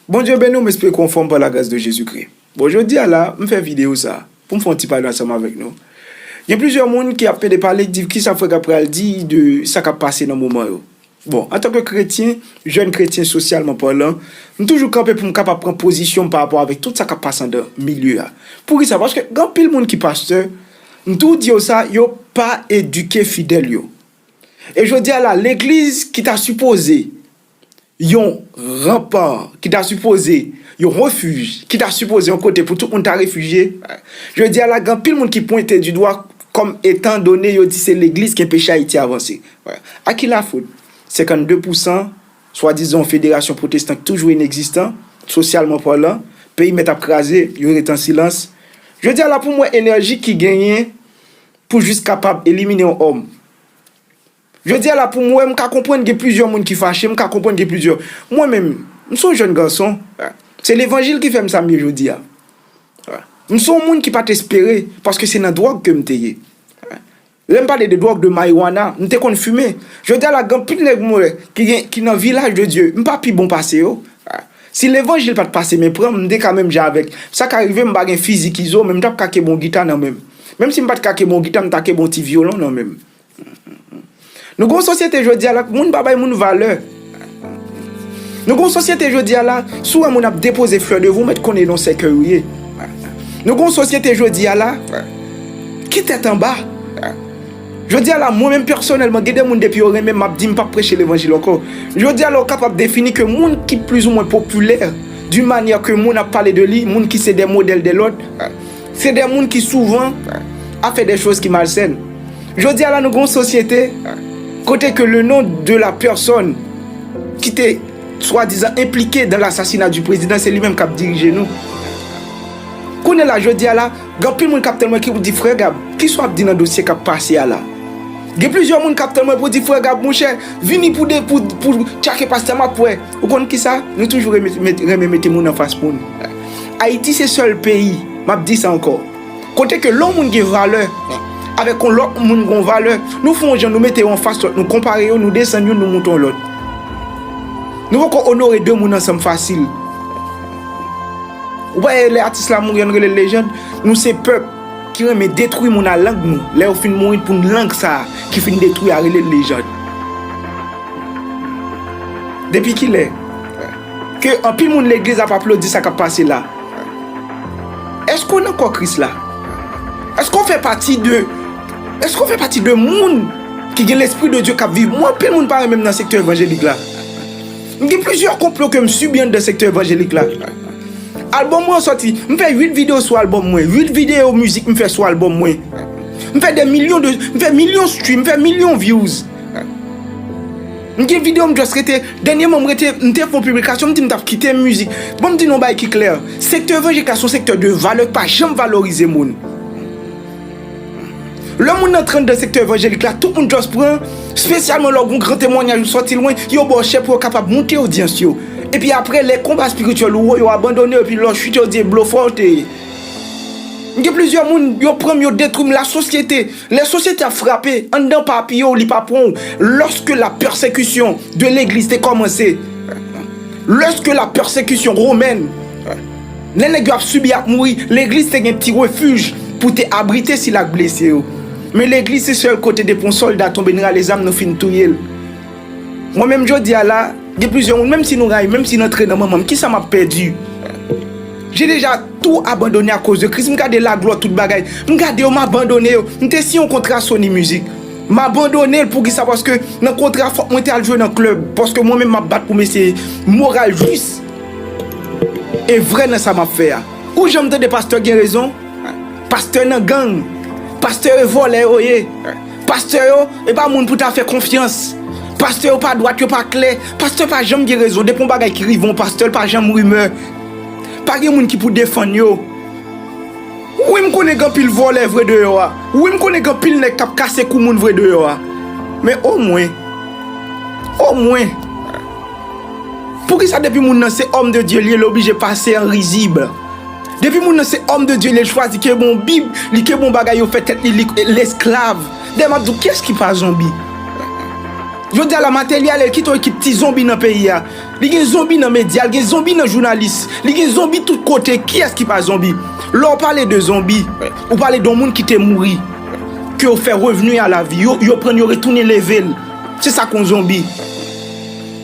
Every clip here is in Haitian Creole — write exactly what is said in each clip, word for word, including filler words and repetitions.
Bondye beni w, m espere ke w anfòm pa la grâce de Jésus-Christ. Bon, jodi a la, m fè videyo sa a pou m fè yon ti pale ansanm avèk nou. Gen plizyè moun ki ap pede pale, ki di kisa frè Gab pral di de sa k ap pase nan moman yo. Bon, antanke kretyen, jèn kretyen sosyalman palan, m toujou kanpe pou m kapab pran pozisyon m pa rapò avèk tout sa k ap pase anndan milye a. Poukisa? Paske gen anpil moun ki pastè, m toujou di yo sa, yo pa edike fidèl yo. E jodi a la, legliz ki ta sipoze yon ranpa, ki ta sipoze yon refij, ki ta sipoze yon kote pou tout moun ta refijye, jodi a la, gen anpil moun ki pwente di dwa kòm etan done yo di se legliz ki enpeche Ayiti avanse. A ki lafot? Senkannde pousan, swadizan yon federasyon pwotestan ki toujou inegzistan, sosyalman palan, peyi mèt ap kraze, yo ret an silans. Jodi a la, pou m wè enèji ki genyen pou jis kapab elimine yon òm. Jodi a la, pou m wè, m ka konprann gen plizyè moun ki fache, m ka konprann gen plizyè. Mwen menm, m se yon jèn gason. Se levanjil ki fè m sa m ye jodi a. M se yon moun ki pa t espere, paske se nan dwòg ke m te ye. Lè m pale de dwòg, de marijuana, m te konn fimen. Jodi a la, gen anpil nèg m wè ki gen, ki nan vilaj de Dye, m pa pi bon pase yo. Si levanjil pa t pase men pran m, m te ka menm jan avèk. Sa ka rive m pa gen fizik Izo, men m t ap ka kenbe yon gita nan men m. Menm si m pa t ka kenbe yon gita, m ta kenbe yon ti vyolon nan men m. Nou gen yon sosyete jodi a la, moun pa bay moun valè. Nou gen yon sosyete jodi a la, si w wè moun ap depoze flè devan w, mèt konnen nan sèkèy ou ye. Nou gen yon sosyete jodi a la, ki tèt anba. Jodi a la, mwen menm pèsonèlman, gen de moun depi yo renmen m, m ap di m p ap preche levanjil ankò. Jodi a la, ou kapab defini ke moun ki plizoumwen popilè, d'une manière ke moun ap pale de li, moun ki se de modèl de lòt, se de moun ki souvan ap fè de choz ki malsèn. Jodi a la, nou gen yon sosyete kote ke le nom de la personne ki te swadizan enplike dans l'assassinat du président, se li menm k ap dirije nou. Kounye a la, jodi a la, gen anpil moun k ap tann mwen ki pou di, "Frè Gab, kisa w ap di nan dosye k ap pase a la?" Gen plizyè moun k ap tann mwen pou di, "Frè Gab, monchè, vini pou de, pou, pou tchake pastè m ap wè." Ou konn kisa? Nou toujou renmen, met, renmen mete moun anfas moun. Ayiti se sèl peyi, m ap di sa ankò, kote ke lè yon moun gen valè avèk yon lòt moun gen valè, nou fè yon jan, nou mete yo anfas lòt, nou konpare yo, nou desann youn, nou moute yon lòt. Nou poko onore de moun ansanm fasil. Ou pa wè lè atis la mouri, yo rele l lejann? Nou se pèp ki renmen detwi moun a lang nou. Lè yo fin mouri pou n lang sa a ki fin detwi a rele l lejann. Depi kilè ke anpil moun legliz ap aplodi sa k ap pase la? Èske w nan kò Kris la? Èske w fè pati de, èske w fè pati de moun ki gen Lespri de Dye k ap viv? Mwen, anpil moun pa renmen m nan sektè evanjelik la. M gen plizyè konplo ke m sibi anndan sektè evanjelik la. Albòm mwen sòti, m fè uit videyo sou albòm mwen, uit videyo mizik m fè sou albòm mwen. M fè de milyon de, m fè milyon stream, m fè milyon views. M gen videyo m just rete, dènyèman m rete, m te fè yon piblikasyon, m di m t ap kite mizik. Bon, m di nou yon bagay ki klè, sektè evanjelik la se yon sektè de valè ki pa janm valorize moun. Lè moun antre anndan sektè evanjelik la, tout moun just pran, espesyalman lè w gen yon gran temwanyaj ou sòti lwen, yo ba w chè pou yo kapab moute odyans yo. Epi apre, lè konba espirityèl ou wo, yo abandone w, epi lè w chite, yo di e blofè w te ye. M gen plizyè moun, yo pran m, yo detwi m, lasosyete. Lè sosyete ap frape, anndan pa apiye w, li pa pran w. Lorsque la persécution de l'église te kòmanse, lorsque la persécution romaine, lè nèg yo ap sibi, ap mouri, legliz te gen ti refij pou te abrite sila k blese yo. Men legliz se sèl kote depi yon sòlda tonbe, n rale zam, nou fin touye l. Mwen menm jodi a la, gen plizyè moun, menm si nou rayi m, menm si n antre nan manman m, kisa m ap pèdi? J'ai déjà tout abandonné à cause de Christ. M gade laglwa, tout bagay. M gade yo, m abandone yo. M te siyen yon kontra Sony Music. M abandone l. Poukisa? Paske nan kontra, fòk mwen te al jwe nan klèb. Paske mwen menm, m ap bat pou m eseye moral jis e vrè nan sa m ap fè a. Ou janm tande pastè gen rezon? Pastè nan gang. Pastè yo vòlè yo ye. Pastè yo, e pa moun pou ta fè konfyans. Pastè yo pa dwat, yo pa klè. Pastè pa janm gen rezon. Depi yon bagay ki rive yon pastè, l pa janm rimè. Pa gen moun ki pou defann yo. Wi, m konnen gen anpil vòlè vre deyò a. Wi, m konnen gen anpil nèg k ap kase kou moun vre deyò a. Men omwen, omwen, poukisa depi moun nan se homme de Dieu li ye, li oblije pase an rizib? Depi moun nan se homme de Dieu, li chwazi kenbe yon Bib, li kenbe yon bagay, yo fè tèt li, li lesklav. Dayè, m ap di w, kiyès ki pa zonbi? Jodi a la, Martelly ale, l kite yon ekip ti zonbi nan peyi a. Li gen zonbi nan medya, li gen zonbi nan jounalis, li gen zonbi tout kote. Kiyès ki pa zonbi? Lè w pale de zonbi, ou pale de yon moun ki te mouri, ke yo fè revni a lavi, yo, yo pran l, yo retounen leve l. Se sa k yon zonbi.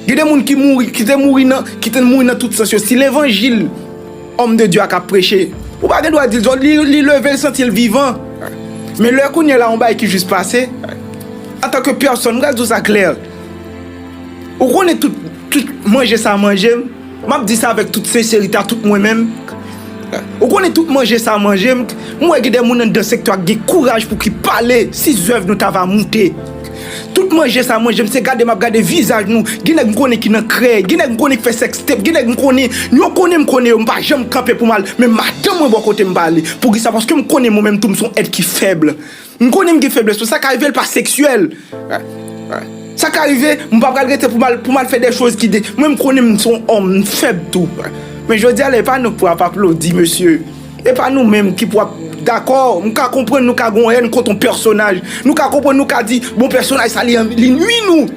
Gen de moun ki mouri, ki te mouri nan, ki te mouri nan tout sans yo. Si levanjil Homme de Dieu a k ap preche, ou pa gen dwa di l, li, li leve, l santi l vivan. Men lè kounye a la, yon bagay ki jis pase, antanke pèsòn, m pral di w sa klè. Ou konnen tout, tout manje sa manje m, m ap di sa avèk tout senserite a, tout mwen menm. Ou konnen tout manje sa manje m, m wè gen de moun anndan sektè a ki gen kouraj pou ki pale si zèv nou ta va moute. Tout manje sa manje m, se gade m ap gade vizaj nou. Gen nèg m konnen ki nan krèy, gen nèg m konnen ki fè sextape, gen nèg m konnen, yo konnen m konnen yo, m pa janm kanpe pou m al, men madanm mwen bò kote m pa ale. Poukisa? Paske m konnen mwen menm tou m se yon èt ki fèb. M konnen m gen feblès, sa ka rive l pa seksyèl. Sa ka rive, m pa pral rete pou m al, pou m al fè de choz ki de, mwen m konnen m se yon òm, m fèb tou. Men jodi a la, e pa nou k pou ap aplodi, mesye. E pa nou menm ki pou ap dakò. M ka konprann nou ka gen yon èn kont yon pèsonaj. Nou ka konprann nou ka di, bon, pèsonaj sa, li, li nwi nou.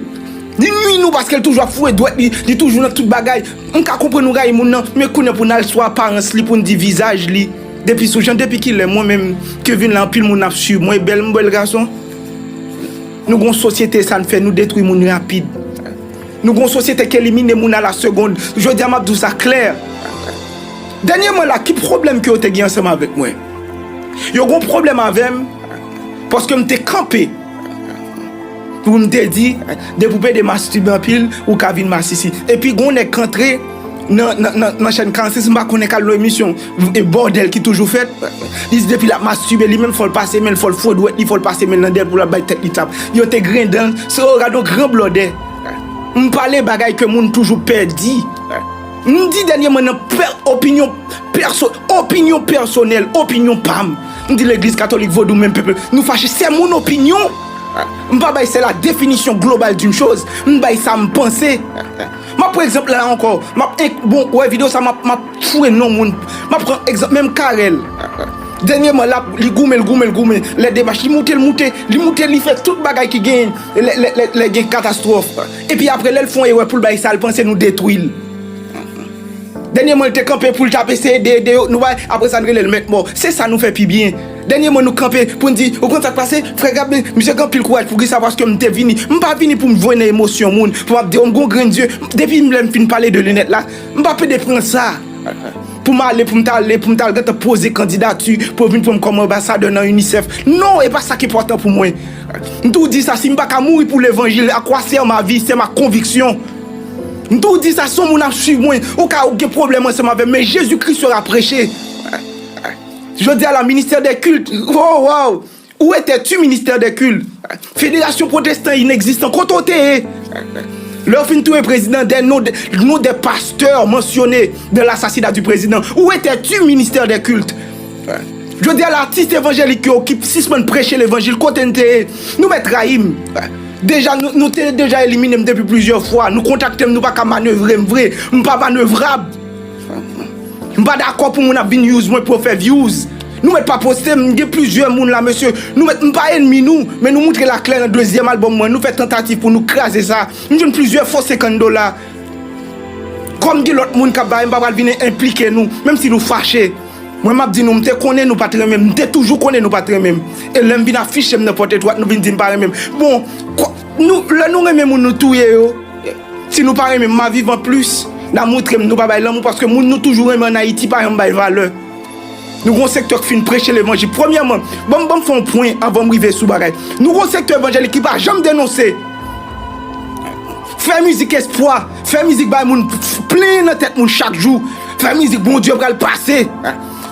Li nwi nou paske l toujou ap foure dwèt li, li toujou nan tout bagay. M ka konprann nou rayi moun nan, men kounye a pou n al sou aparans li, pou n di vizaj li. Depi sou jan, depi kilè, mwen menm, Kevin la, anpil moun ap swiv mwen, e bèl, m bèl gason. Nou gon sosyete, sa n fè, nou detwi moun rapid. Nou gon sosyete ki elimine moun a la segond. Jodi a, m ap di w sa klè. Dènyèman la, ki pwoblèm ke yo te gen ansanm avèk mwen? Yo gon pwoblèm avè m paske m te kanpe pou m te di, depi w pede mastibe anpil, ou ka vin masisi. Epi gon nèg k antre nan, nan, nan, nan chèn karannsis, m pa konnen k al nan emisyon, e bòdèl ki toujou fèt. Li di depi l ap mastibe, li menm fò l pase men l, fò l foure dwèt li, fò l pase men l nan dèyè l pou l ap bay tèt li tap. Yo te grenn dan, se yo gade yon gran blòdè. M pale bagay ke moun toujou pè di. M di dènyèman nan pè, opinyon pèso-, opinyon pèsonèl, opinyon pa m. M di legliz katolik, vodou, menm pèp, nou fache. Se mon opinion. M pa bay, c'est la définition globale d'une chose. M bay sa m panse. M ap pran egzanp la ankò. M ap, bon, ou wè videyo sa, m ap, m ap foure non moun. M ap pran egzanp, menm Carel. Dènyèman, l ap, li goumen, l goumen, l goumen. Lè demach, li moute, l moute, li moute, li fè tout bagay ki gen, lè, lè, lè, lè gen katastwòf. Epi apre, lè l fè yon erè pou l bay sa l panse, nou detwi l. Dènyèman, l te kanpe pou l t ap eseye ede, ede yo, nou bay, apre sa, n rele l mèt mò. Se sa nou fè pi byen. Dènyèman, nou kanpe pou n di, ou konn sa k pase? Frè Gab, men, misye gen anpil kouraj pou ki sa, paske m te vini. M pa vini pou m voye nan emosyon moun, pou m ap di, o, m gon grenn zye. Depi lè m fin pale de linèt la, m pa pede pran sa. Pou m ale, pou m ta ale, pou m ta al gentan poze kandidati, pou yo vin pran m kòm anbasadè nan UNICEF. Non, e pa sa ki enpòtan pou mwen. M tou di sa, si m pa ka mouri pou levanjil, à quoi sert ma vie, c'est ma conviction. M tou di sa, si yon moun ap swiv mwen, ou ka ou gen pwoblèm ansanm avè m, mais Jésus-Christ sera prêché. Jodi a la, ministère des cultes, oh, wow! Où étais-tu, ministère des cultes? Fédération protestante inexistant, kote w te ye? Lè yo fin touye prezidan, des noms de, noms des pasteurs mentionnés dans l'assassinat du président. Où étais-tu, ministère des cultes? Jodi a, latis evanjelik yo ki sispann preche levanjil, kote n te ye? Nou mèt rayi m. Deja, nou, nou te deja elimine m depi plizyè fwa. Nou kontakte m, nou pa ka manevre m vre. M pa manevrab. M pa dakò pou moun ap vin use mwen pou yo fè views. Nou mèt pa poste m, gen plizyè moun la, mesye. Nou mèt, m pa ènmi nou, men nou moutre l aklè nan dezyèm albòm mwen. Nou fè tantativ pou nou kraze sa. M jwenn plizyè fo senkant dola. Kòm gen lòt moun k ap ba, m pa pral vin enplike nou, menm si nou fache. Mwen, m ap di nou, m te konnen nou pa t renmen m, m te toujou konnen nou pa t renmen m. E lè m vin afiche m nan pòt etwat, nou vin di m pa renmen m. Bon, kwa, nou, lè nou renmen moun, nou touye yo. Si nou pa renmen m, m a vivan plis, n a montre m nou pa bay lanmou, paske moun nou toujou renmen ann Ayiti pa janm bay valè. Nou gon sektè k fin preche levanjil. Premyèman, ban m, ban m fè yon pwen anvan m rive sou bagay. Nou gon sektè evanjelik ki pa janm denonse. Fè mizik espwa, fè mizik bay moun, plenyen nan tèt moun chak jou. Fè mizik Bondye pral pase.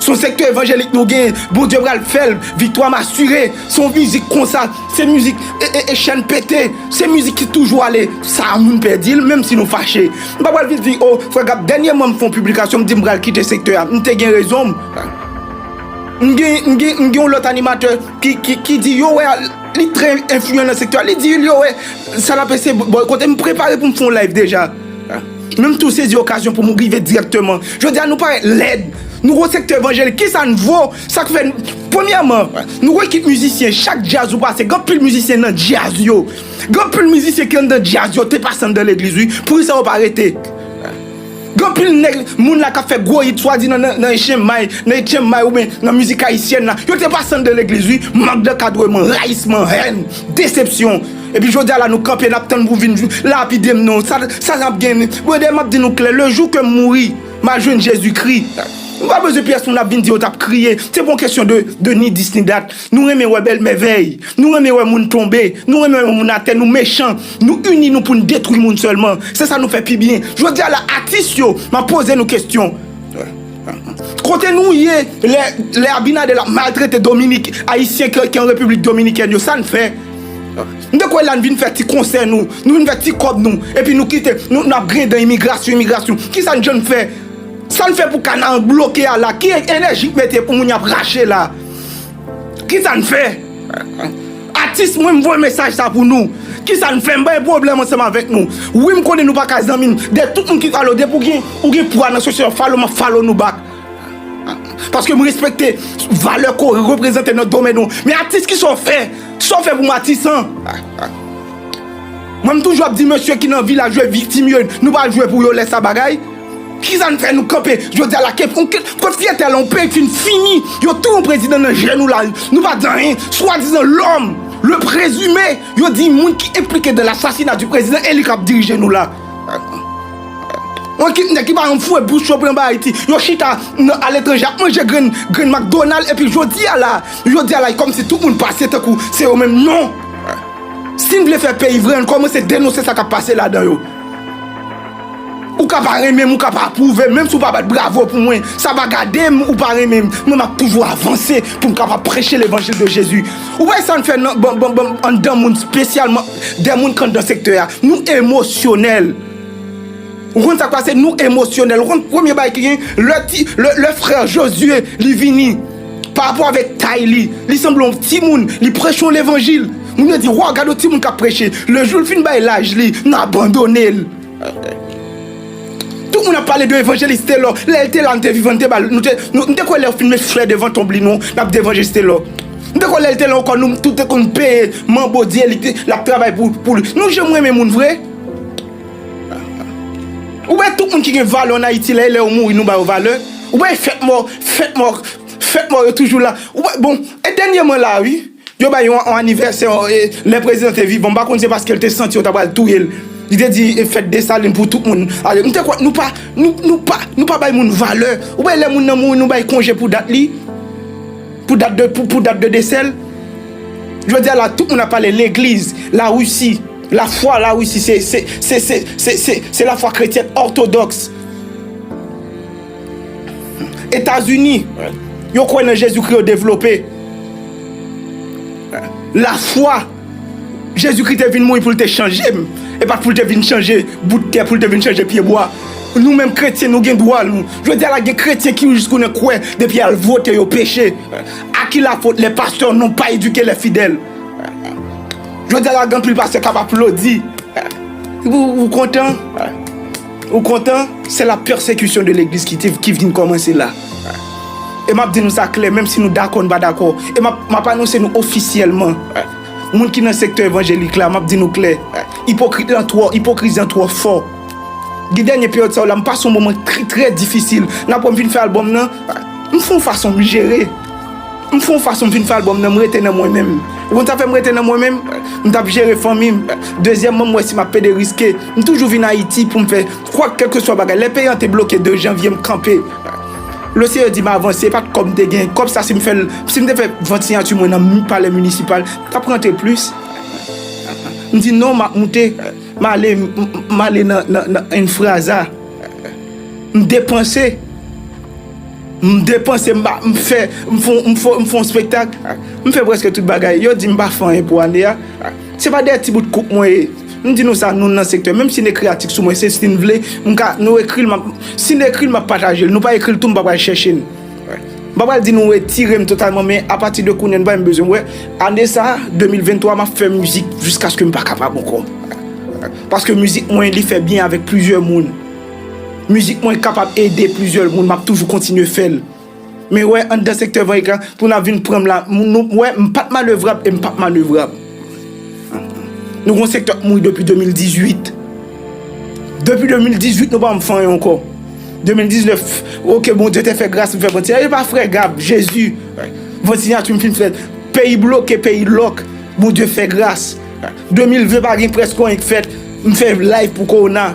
Se yon sektè evanjelik nou genyen, Bondye pral fè l, viktwa m asire. Se yon mizik konsa, se mizik e, e, e chèn pete, se mizik ki toujou ale. Sa moun pèdi l, menm si nou fache. M pa pral vin di, o, frè Gab, dènyèman m fè yon piblikasyon, m di m pral kite sektè a. M te gen rezon m. M gen, m gen, m gen yon lòt animatè ki, ki, ki di, yo wè, li trè enfliyan nan sektè a. Li di, yo wè, sa l ap eseye boykote. M prepare pou m fè yon live deja. Men m tou sezi okazyon pou m rive dirèkteman. Jodi a, nou parèt lèd. Nou gon sektè evanjelik, kisa n vo? Sa k fè, premyèman, nou gon ekip mizisyen, chak djaz ou pase, gen anpil mizisyen nan djaz yo. Gen anpil mizisyen ki anndan djaz yo te pase anndan legliz, wi. Poukisa yo pa rete? Gen anpil nèg, moun la k ap fè gwo hit, swadizan nan, nan H M I, nan H M I oubyen nan mizik ayisyèn la. Yo te pase anndan legliz, wi. Mank d'ankadreman, rayisman, hèn, desepsyon. Epi jodi a la, nou kanpe, n ap tann pou vin lapide m, non. Sa, sa n ap gen. Brother, m ap di nou klè, le jou ke m mouri, m a jwenn Jezikri. M pa bezwen pyès moun ap vin di yo t ap kriye. Se pa yon kesyon de, de ni dis ni dat. Nou renmen wè bèl mèvèy. Nou renmen wè moun tonbe. Nou renmen wè moun atè. Nou mechan. Nou ini nou pou n detwi moun sèlman. Se sa nou fè pi byen. Jodi a la, atis yo, m ap poze nou kesyon. Kote nou ye lè, lè Abinader ap maltrete Dominik, Ayisyen ki, ki an Repiblik Dominikèn yo, sa n fè? M te kwè la n vin fè ti konsè nou, nou vin fè ti kòb nou, epi nou kite, nou, n ap griyen dan imigrasyon, imigrasyon. Kisa n janm fè? Sa n fè pou Kanaran bloke a la? Ki enèji k mete pou moun y ap rache la? Kisa n fè? Atis mwen, m voye mesaj sa pou nou. Kisa n fè? M pa gen pwoblèm ansanm avèk nou. Wi, m konnen nou pa ka zanmi m. De tout moun ki follow, depi ou gen, ou gen pwa nan sosyete, follow m, ap follow nou back. Paske m respekte valè ke w reprezante nan domèn ou. Men atis, kisa w fè? Sa w fè pou m atis an? Mwen, m toujou ap di mesye ki nan vi la jwe viktim yo, nou pa jwe pou yo lè sa bagay. Kisa n fè nou kanpe? Jodi a la, ke, ke, kot fyète la, yon peyi k fin fini, yo touye yon prezidan nan je nou la, nou pa di anyen. Swadizan lòm, le prezime, yo di moun ki enplike dan lasasina di prezidan, e li k ap dirije nou la. Yon ekip nèg ki pa janm foure bouch yo pou yon bagay Ayiti. Yo chita nan, aletranje ap manje grenn, grenn McDonald, epi jodi a la, jodi a la, e kòmsi tout moun pase tankou se yo menm. Non! Si n vle fè peyi vre, ann kòmanse denonse sa k ap pase ladan yo. Ou ka pa renmen m, ou ka pa apwouve m, menm si w pa bat bravo pou mwen, sa pa gade m, ou pa renmen m, mwen m ap toujou avanse pou m kapab preche levanjil de Jezi. Ou wè sa n fè nan, ban, ban, ban, anndan moun, espesyalman de moun k anndan sektè a. Nou emosyonèl. Ou konn sa k pase? Nou emosyonèl. Ou konn premye bagay ki gen? Lè ti, lè, lè frè Josué, li vini, pa rapò avèk tay li, li sanble yon timoun, li preche yon levanjil. Moun yo di, "Waw, gade yon timoun k ap preche." Le jou l fin bay laj li, n abandone l. Tout moun ap pale de evanjelis Telor. Lè l te la, n te vivan, n te ba l, nou te, nou, n te kwè lè yo fin met flè devan tonb li, nou, n ap di evanjelis Telor. N te kwè lè l te la ankò, nou tout te konn peye manbo di li te, l ap travay pou, pou li. Nou janm renmen moun vre? Ou wè tout moun ki gen valè ann Ayiti la, e lè yo mouri, nou ba yo valè? Ou wè fèt mò, fèt mò, fèt mò yo toujou la. Ou wè, bon, e dènyèman la, wi, yo bay yon, yon anivèsè, e, lè prezidan te vivan, m pa konn se paske l te santi yo ta pral touye l. Li te di, e, fèt Desalin pou tout moun. Ale, m te kwè, nou pa, nou, nou pa, nou pa bay moun valè. Ou wè lè moun nan mouri, nou bay konje pou dat li? Pou dat de, pou, pou dat de desè l? Jodi a la, tout moun ap pale legliz, Larisi. Lafwa Larisi, se, se, se, se, se, se, se lafwa kretyèn òtodòks. Etazini, yo kwè nan Jezikri, yo devlope. Lafwa, Jezikri te vin mouri pou l te chanje m. E pa pou l te vin chanje bout tè, pou l te vin chanje pyebwa. Nou menm kretyen, nou gen dwa, nou. Jodi a la, gen kretyen ki jiskounen kwè, depi y al vote, yo peche. A qui la faute, les pasteurs n'ont pas éduqué les fidèles? Jodi a la, gen anpil pastè k ap aplodi. Ou, ou kontan? Ou kontan? Se la pèsekisyon de legliz ki te, ki vin kòmanse la. E m ap di nou sa klè, menm si nou dakò, nou pa dakò. E m ap, m ap anonse nou ofisyèlman. Moun ki nan sektè evanjelik la, m ap di nou klè. Ipokrit lan twò, ipokrizi an twò fò. Gen dènye peryòd sa yo la, m pase yon moman trè, trè difisil. N ap wè m fin fè albòm nan, m fè yon fason m jere. M fè yon fason m fin fè albòm nan, m rete nan mwen menm. Ou konn sa fè m rete nan mwen menm? M t ap jere fanmi m. Dezyèmman, m wè si m ap pede riske. M toujou vin Ayiti pou m fè, kwak, kèlkeswa bagay. Lè peyi an te bloke de janvye, m kanpe. Le Seyè di m avanse, e pa t kòb m te gen. Kòb sa, si m fè l, si m te fè vant siyati mwen nan mi-, palè minisipal, m t ap rantre plis. M di non, m ap moute. M ale, m, m, m ale nan, nan, nan Infraza. M depanse. M depanse, m ba, m fè, m fè, m fè, m fè yon spektak. M fè prèske tout bagay. Yo di m pa fè anyen pou ane a. Se pa dèyè ti bout kouk mwen ye. M di nou sa, nou nan sektè. Menm si n ekri atik sou mwen, se si n vle, m ka, nou ekri l, m ap, si n ekri l, m ap pataje l. Nou pa ekri l tou, m pa pral chèche n. M pa pral di nou retire m totalman, men apati de kounye a, nou pa menm bezwen m wè. Ane sa, de mil venntwa, m ap fè mizik jiskaske m pa kapab ankò. Paske mizik mwen, li fè byen avèk plizyè moun. Mizik mwen kapab ede plizyè moun, m ap toujou kontinye fè l. Men wè, anndan sektè evanjelik la, pou n ap vin pran m la, nou wè, m pa t manevrab e m p ap manevrab. Nou gon sektè k mouri depi de mil dizuit. Depi de mil dizuit, nou pa janm fè anyen ankò. De mil diznèf, oke, Bondye te fè gras, m fè vantilatè. E pa frè Gab, Jezi, vantilatè m fin fèt. Peyi bloke, peyi lòk. Bondye fè gras. De mil ven pa gen prèske anyen k fèt. M fè live pou kowona.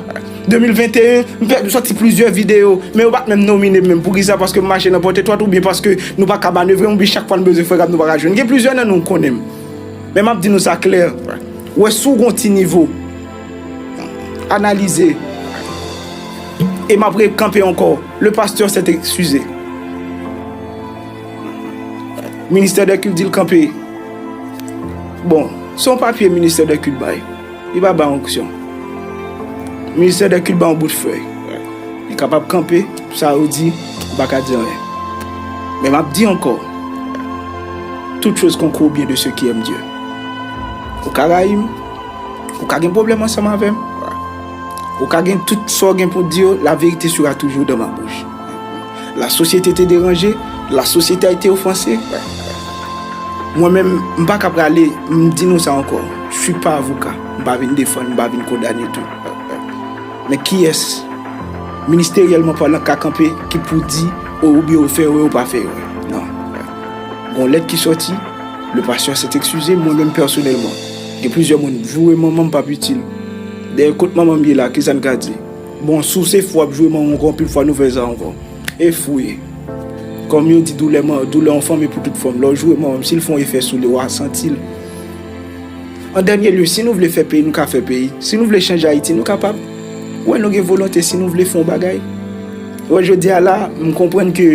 De mil venteyen, m fè, m sòti plizyè videyo, men yo pa t menm nomine m menm. Poukisa? Paske m mache nan pòt etwat oubyen paske nou pa ka manevre, oubyen chak fwa n bezwen frè Gab, nou pa ka jwenn. Gen plizyè nan nou k konnen m. Men m ap di nou sa klè. Wè, si w gon ti nivo, analize. E m ap rekanpe ankò. Le pasteur s'est excusé. Ministè dè kilt di l kanpe. Bon, se yon papye ministè dè kilt bay. Li pa bay onksyon. Ministè dè kilt bay yon bout fèy. Li kapab kanpe, sa yo di, m pa ka di anyen. Men m ap di ankò, toutes choses concourent au bien de ceux qui aiment Dieu. Ou ka rayi m, ou ka gen pwoblèm ansanm avè m, ou ka gen tout sa w gen pou w di yo, la vérité sera toujours dans ma bouche. La société te deranje, la société a été offensée. Mwen menm, m pa ka prale, m di nou sa ankò, je suis pas avocat, m pa vin defann, m pa vin kondane tou. Men kiyès, ministeryèlman palan, ka kanpe ki pou di, o, oubyen ou fè erè, ou pa fè erè? Non. Gon lèt ki sòti, le pasteur s'est excusé, mwen menm pèsonèlman. Gen plizyè moun, joure manman m p ap itil. Dayè, kot manman m ye la, kisa n ka di? Bon, si w se fou w ap joure manman w ankò, anpil fwa nou fè sa ankò. E fou ye. Kòm yo di, doulè man, doulè yon fanm e pou tout fanm. Lè w joure manman m, si l fè yon efè sou li, w a santi l. An dènye lye, si nou vle fè peyi, nou ka fè peyi. Si nou vle chanje Ayiti, nou kapab. Wè, nou gen volonte, si nou vle fè yon bagay. Wè, jodi a la, m konprann ke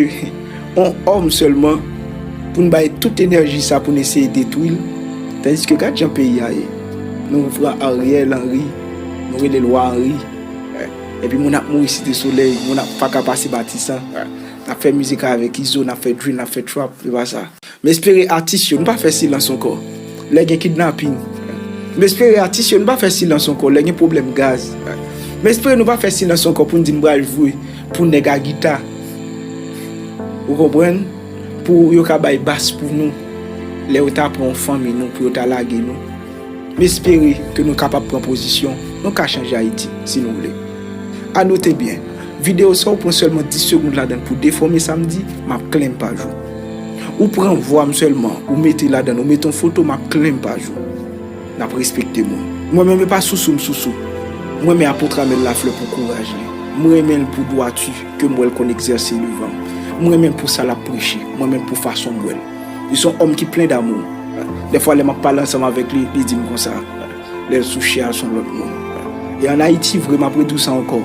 yon òm sèlman, pou n bay tout enèji sa pou n eseye detwi l. Tandiske gad jan peyi a ye. Nou pran Ariel Henry, nou rele l Wa Henry. Epi moun ap mouri Site Solèy, moun ap pa ka pase Matisan. N ap fè mizik avèk Izo, n ap fè drill, n ap fè trap, se pa sa. M espere atis yo, nou pa fè silans ankò lè gen kidnaping. M espere atis yo, nou pa fè silans ankò lè gen pwoblèm gaz. M espere nou pa fè silans ankò pou n di n pral jwe pou nèg a gita. Ou konprann? Pou yo ka bay bas pou nou. Lè yo ta pran fanmi nou, pou yo ta lage nou. M espere ke nou kapab pran pozisyon, nou ka chanje Ayiti, si nou vle. A note byen, videyo sa ou pran sèlman dis segonn ladan l pou defòme sa m di, m ap claim paj ou. Ou pran vwa m sèlman, ou mete ladan l, ou mete yon foto, m ap claim paj ou. N ap respekte moun. Mwen menm, e pa sousou m sousou. Mwen renmen Apot Amel Lafleur pou kouraj li. Mwen renmen l pou dwati ke m wè l konn egzèse devan m. Mwen renmen l pou sa l ap preche. Mwen renmen l pou fason m wè l. Li se yon òm ki plen damou. Dèfwa, lè m ap pale ansanm avèk li, li di m konsa, lè l sou chè a, l se yon lòt moun. E ann Ayiti vre, m ap redi w sa ankò.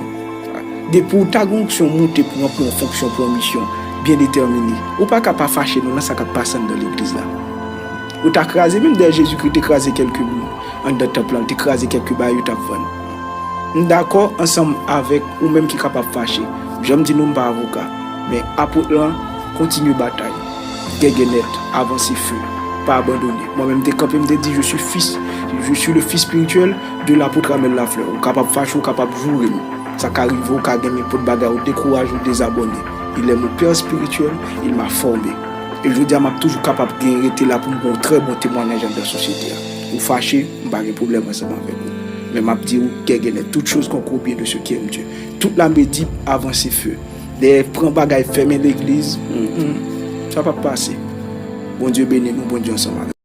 Depi w ta gen onksyon moute pou ranpli yon fonksyon, pou yon misyon byen detèmine, ou pa ka pa fache non nan sa k ap pase anndan legliz la. Ou ta kraze, menm dèyè Jezikri te kraze kèlke moun anndan tanp lan, li te kraze kèlke bagay yo t ap vann. M dakò ansanm avèk ou menm ki kapab fache. Jan m di nou, m pa avoka. Men apot lan, kontinye batay. Gègènèt, avanse fè. Pa abandone. Mwen menm, m te kanpe, m te di, je suis fils, je suis le fils spirituel de l'apôtre Amel Lafleur. Ou kapab fache, ou kapab joure m. Sa ka rive, ou ka gen nenpòt bagay, ou dekouraje, ou dezabòne. Il est mon père spirituel, il m'a formé. E jodi a, m ap toujou kapab gen rete la pou m ba yon trè bon temwayaj anndan sosyete a. Ou fache, m pa gen pwoblèm ansanm avèk ou. Men m ap di ou, gègènèt, toutes choses concourent au bien de ceux qui aiment Dieu. Tout lame di, avanse fè. Dèyè pran bagay, fèmen legliz, mm, mm, sa p ap pase. Bondye beni nou, Bondye ansanm avèk nou.